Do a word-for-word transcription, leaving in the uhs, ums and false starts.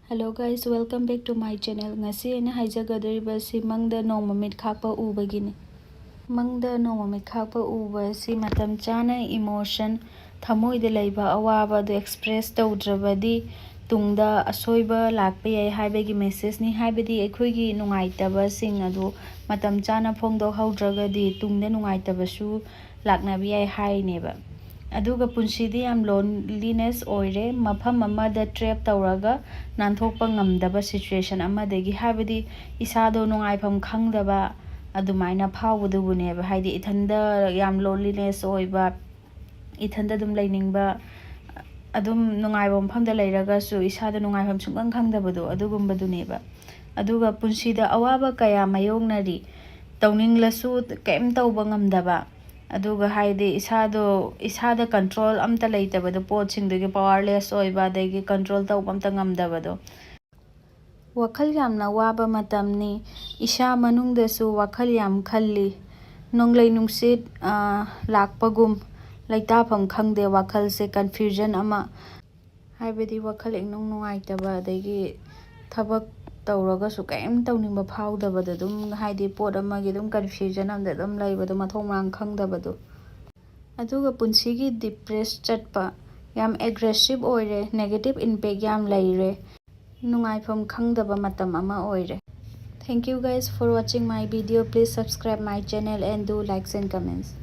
Hello guys, welcome back to my channel. ꯉꯁꯤ ꯑꯩꯅ ꯍꯥꯏꯖꯒꯗꯧꯔꯤꯕꯁꯤ ꯃꯪꯗ ꯅꯣꯡꯃ ꯃꯤꯠ ꯈꯥꯛꯄ ꯎꯕꯒꯤꯅꯤ꯫ ꯃꯪꯗ ꯅꯣꯡꯃ ꯃꯤꯠ ꯈꯥꯛꯄ ꯎꯕ ꯑꯁꯤ ꯃꯇꯝ ꯆꯥꯅ emotion, ꯊꯃꯣꯏꯗ ꯂꯩꯕ ꯑꯋꯥꯕ ꯑꯗꯨ express ꯇꯧꯗ꯭ꯔꯕꯗꯤ ꯇꯨꯡꯗ ꯑꯁꯣꯏꯕ ꯂꯥꯛꯄ ꯌꯥꯏ ꯍꯥꯏꯕꯒꯤ message ꯅꯤ꯫ ꯍꯥꯏꯕꯗꯤ ꯑꯩꯈꯣꯏꯒꯤ ꯅꯨꯡꯉꯥꯏꯇꯕꯁꯤꯡ ꯑꯗꯨ ꯃꯇꯝ ꯆꯥꯅ ꯐꯣꯡꯗꯣꯛꯍꯧꯗ꯭ꯔꯒꯗꯤ ꯇꯨꯡꯗ ꯅꯨꯡꯉꯥꯏꯇꯕꯁꯨ ꯂꯥꯛꯅꯕ ꯌꯥꯏ ꯍꯥꯏꯅꯦꯕ꯫ ꯑꯗꯨꯒ ꯄꯨꯟꯁꯤꯗꯤ ꯌꯥꯝ loneliness ꯑꯣꯏꯔꯦ, ꯃꯐꯝ ꯑꯃꯗ trap ꯇꯧꯔꯒ ꯅꯥꯟꯊꯣꯛꯄ ꯉꯝꯗꯕ situation ꯑꯃꯗꯒꯤ, ꯍꯥꯏꯕꯗꯤ ꯏꯁꯥꯗꯣ ꯅꯨꯡꯉꯥꯏꯐꯝ ꯈꯪꯗꯕ ꯑꯗꯨꯃꯥꯏꯅ ꯐꯥꯎꯕꯗꯨꯕꯨꯅꯦꯕ꯫ ꯍꯥꯏꯗꯤ ꯏꯊꯟꯗ ꯌꯥꯝ loneliness ꯑꯣꯏꯕ, ꯏꯊꯟꯗ ꯑꯗꯨꯝ ꯂꯩꯅꯤꯡꯕ, ꯑꯗꯨꯝ ꯅꯨꯡꯉꯥꯏꯕ ꯃꯐꯝꯗ ꯂꯩꯔꯒꯁꯨ ꯏꯁꯥꯗ ꯅꯨꯡꯉꯥꯏꯐꯝ ꯁꯨꯡꯈꯪ ꯈꯪꯗꯕꯗꯣ, ꯑꯗꯨꯒꯨꯝꯕꯗꯨꯅꯦꯕ꯫ ꯑꯗꯨꯒ ꯄꯨꯟꯁꯤꯗ ꯑꯋꯥꯕ ꯀꯌꯥ ꯃꯥꯌꯣꯛꯅꯔꯤ, ꯇꯧꯅꯤꯡꯂꯁꯨ ꯀꯩꯝ ꯇꯧꯕ ꯉꯝꯗꯕ, ꯑꯗꯨꯒ ꯍꯥꯏꯗꯤ ꯏꯁꯥꯗꯣ, ꯏꯁꯥꯗ control ꯑꯝꯇ ꯂꯩꯇꯕꯗꯣ, ꯄꯣꯠꯁꯤꯡꯗꯨꯒꯤ powerless ꯑꯣꯏꯕ, ꯑꯗꯒꯤ control ꯇꯧꯕ ꯑꯝꯇ ꯉꯝꯗꯕꯗꯣ꯫ ꯋꯥꯈꯜ ꯌꯥꯝꯅ ꯋꯥꯕ ꯃꯇꯝꯅꯤ꯫ ꯏꯁꯥ ꯃꯅꯨꯡꯗꯁꯨ ꯋꯥꯈꯜ ꯌꯥꯝ ꯈꯜꯂꯤ꯫ ꯅꯣꯡꯂꯩ ꯅꯨꯡꯁꯤꯠ, ꯑꯥ, ꯂꯥꯛꯄꯒꯨꯝ, ꯂꯩꯇꯥꯐꯝ ꯈꯪꯗꯦ, ꯋꯥꯈꯜꯁꯦ confusion ꯑꯃ꯫ ꯍꯥꯏꯕꯗꯤ ꯋꯥꯈꯜ ꯏꯅꯨꯡ ꯅꯨꯡꯉꯥꯏꯇꯕ, ꯑꯗꯒꯤ ꯊꯕꯛ ꯇꯧꯔꯒꯁꯨ ꯀꯔꯤꯝ ꯇꯧꯅꯤꯡꯕ ꯐꯥꯎꯗꯕꯗꯣ, ꯑꯗꯨꯝ ꯍꯥꯏꯗꯤ ꯄꯣꯠ ꯑꯃꯒꯤ ꯑꯗꯨꯝ confusion ꯑꯃꯗ ꯑꯗꯨꯝ ꯂꯩꯕꯗꯣ, ꯃꯊꯣꯡ ꯃꯔꯥꯡ ꯈꯪꯗꯕꯗꯣ꯫ ꯑꯗꯨꯒ ꯄꯨꯟꯁꯤꯒꯤ depress ꯆꯠꯄ, ꯌꯥꯝ aggressive ꯑꯣꯏꯔꯦ, negative impact ꯌꯥꯝ ꯂꯩꯔꯦ, ꯅꯨꯡꯉꯥꯏꯐꯝ ꯈꯪꯗꯕ ꯃꯇꯝ ꯑꯃ ꯑꯣꯏꯔꯦ꯫ Thank you guys for watching my video. Please subscribe my channel and do likes and comments.